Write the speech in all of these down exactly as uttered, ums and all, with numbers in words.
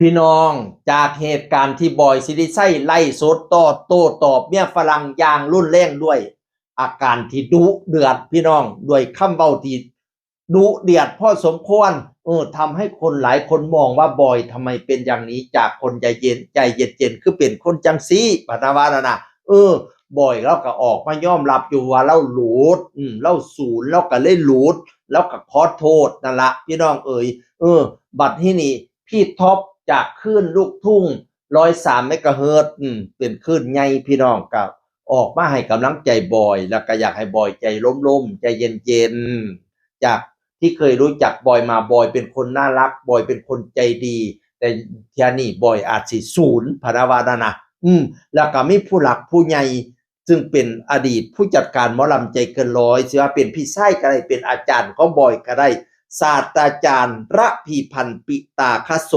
พี่น้อง จากเหตุการณ์ที่บอยสิริชัยไลฟ์สดต่อโต้ตอบเมียฝรั่งอย่างรุนแรงด้วยอาการที่ดุเดือด พี่น้อง ด้วยคำเว้าที่ดุเดือดพอสมควร เออ ทำให้คนหลายคนมองว่าบอยทำไมเป็นอย่างนี้ จากคนใจเย็น ใจเย็นๆ คือเป็นคนจังซี่ พะนะว่านั่นน่ะ เออ บอยลาวก็ออกมายอมรับอยู่ว่าลาวหลุด อืม ลาวสูน ลาวก็เลยหลุด ลาวก็ขอโทษนั่นละ พี่น้องเอ๋ย เออ บัดทีนี้ พี่ท็อปจากคลื่นลูกทุ่ง ร้อยสามเมกะเฮิรตซ์ อืม เป็นคลื่นใหญ่ พี่น้องก็ออกมาให้กำลังใจบอย แล้วก็อยากให้บอยใจร่มๆ ใจเย็นๆ จากที่เคยรู้จักบอยมา บอยเป็นคนน่ารัก บอยเป็นคนใจดี แต่เทื่อนี้บอยอาจสิสูน พะนะว่านั่นน่ะ อืม แล้วก็มีผู้หลักผู้ใหญ่ ซึ่งเป็นอดีตผู้จัดการหมอลำใจเกินร้อย สิว่าเป็นพี่ชายก็ได้ เป็นอาจารย์ของบอยก็ได้ ศาสตราจารย์ระพีพันธ์ ปิตาคโส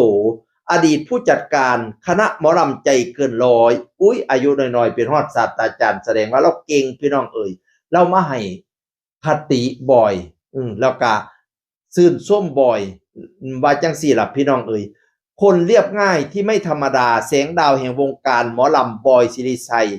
อดีตผู้จัดการคณะหมอลำใจเกินร้อย อุ๊ย อายุน้อยๆ เป็นฮอดศาสตราจารย์ แสดงว่าลาวเก่ง พี่น้องเอ๋ย ลาวมาให้คติบอย อืม แล้วก็ชื่นชมบอย ว่าจังซี่ล่ะ พี่น้องเอ๋ย คนเรียบง่ายที่ไม่ธรรมดา แสงดาวแห่งวงการหมอลำ บอยสิริชัย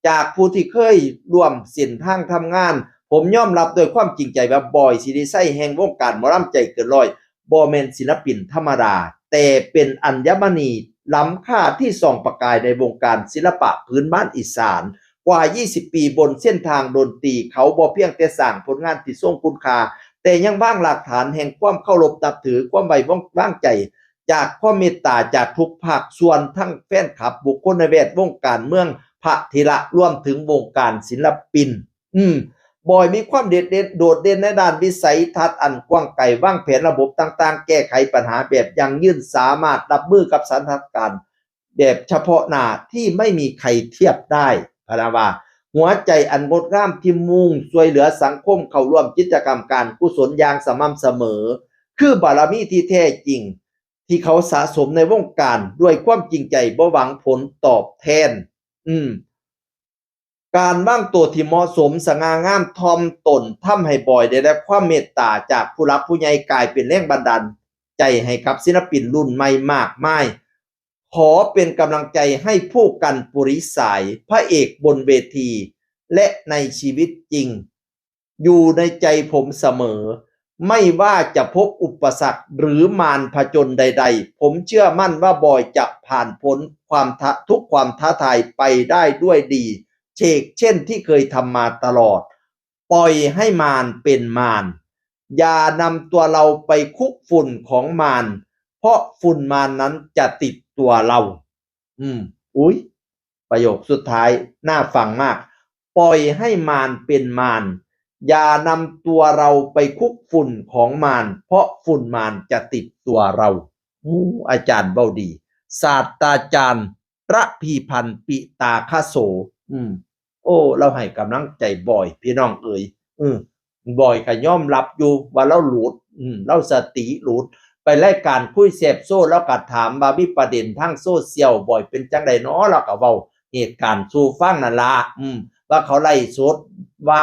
จากผู้ที่เคยร่วมเส้นทางทำงาน ผมยอมรับด้วยความจริงใจว่าบอยสิริชัยแห่งวงการหมอลำใจเกินร้อย บ่แม่นศิลปินธรรมดา แต่เป็นอัญมณีล้ำค่าที่ส่องประกายในวงการศิลปะพื้นบ้านอีสาน กว่ายี่สิบปีบนเส้นทางดนตรี เขาบ่เพียงแต่สร้างผลงานที่ทรงคุณค่า แต่ยังวางรากฐานแห่งความเคารพนับถือ ความไว้วางใจ จากความเมตตาจากทุกภาคส่วน ทั้งแฟนคลับ บุคคลในแวดวงการเมือง พระเถระ รวมถึงวงการศิลปิน อืม บอยมีความเด่นเด่น โดดเด่นในด้านวิสัยทัศน์อันกว้างไกล วางแผนระบบต่างๆ แก้ไขปัญหาแบบยั่งยืน สามารถรับมือกับสถานการณ์แบบเฉพาะหน้าที่ไม่มีใครเทียบได้ พะนะว่า หัวใจอันงดงามที่มุ่งช่วยเหลือสังคม เข้าร่วมกิจกรรมการกุศลอย่างสม่ำเสมอ คือบารมีที่แท้จริง ที่เขาสะสมในวงการด้วยความจริงใจ บ่หวังผลตอบแทน อืม การวางตัวที่เหมาะสม สง่างาม ถ่อมตน ทำให้บอยได้รับความเมตตาจากผู้หลักผู้ใหญ่ กลายเป็นแรงบันดาลใจให้กับศิลปินรุ่นใหม่มากมาย ขอเป็นกำลังใจให้ผู้กันปุริสาย พระเอกบนเวที และในชีวิตจริง อยู่ในใจผมเสมอ ไม่ว่าจะพบอุปสรรคหรือมารผจญใดๆ ผมเชื่อมั่นว่าบอยจะผ่านพ้นความท้า ทุกความท้าทายไปได้ด้วยดี เฉกเช่นที่เคยทำมาตลอด ปล่อยให้มารเป็นมาร อย่านำตัวเราไปคุกฝุ่นของมาร เพราะฝุ่นมารนั้นจะติดตัวเรา อืม อุ๊ย ประโยคสุดท้ายน่าฟังมาก ปล่อยให้มารเป็นมาร อย่านำตัวเราไปคุกฝุ่นของมาร เพราะฝุ่นมารจะติดตัวเรา อู้ อาจารย์เว้าดี ศาสตราจารย์ระพีพันธ์ ปิตาคโส อืม โอ้ ลาวให้กำลังใจบอย พี่น้องเอ๋ย อืม บอยก็ยอมรับอยู่ว่าลาวหลุด อืม ลาวสติหลุด ไปรายการคุยแซ่บโชว์ ลาวก็ถามว่ามีประเด็นทางโซเชียล บอยเป็นจั่งใดน้อ ลาวก็เว้าเหตุการณ์สู่ฟังนั่นล่ะ อืม ว่าเขาไลฟ์สด ว่า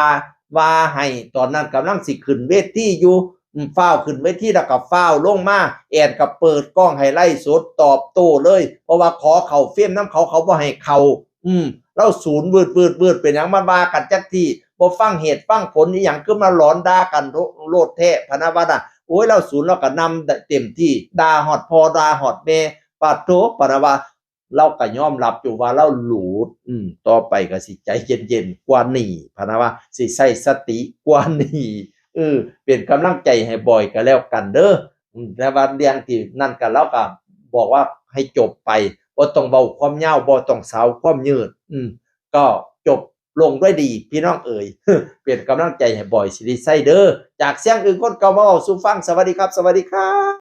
ว่าให้ตอนนั้นกำลังสิขึ้นเวทีอยู่ อืม ฟ้าวขึ้นเวทีแล้วก็ฟ้าวลงมา แอนก็เปิดกล้องให้ไลฟ์สดตอบโต้เลย เพราะว่าขอเข้าเฟรมนำเขา เขาบ่ให้เข้า อืม ลาวสูนวืดวืดวืด เป็นหยังมาว่ากันจักที บ่ฟังเหตุฟังผลอีหยัง คือมาหลอนด่ากันโลดแท้ พะนะว่าน่ะ โอ้ย ลาวสูน ลาวก็นำเต็มที่ ด่าฮอดพ่อ ด่าฮอดแม่ ปาดโธ่ พะนะว่า ลาวก็ยอมรับอยู่ว่าลาวหลุด อืม ต่อไปก็สิใจเย็นๆ กว่านี้ พะนะว่า สิใช้สติกว่านี้ เออ เป็นกำลังใจให้บอยก็แล้วกันเด้อ อืม แต่ว่าเรื่องที่นั่นก็ ลาวก็บอกว่าให้จบไป บ่ต้องเว้าความยาว บ่ต้องสาวความยืด อืม ก็จบลงด้วยดี พี่น้องเอ๋ย เป็นกำลังใจให้บอยสิริชัยเด้อ จากเสียงอื่นคนเก่ามาเว้าสู่ฟัง สวัสดีครับ สวัสดีครับ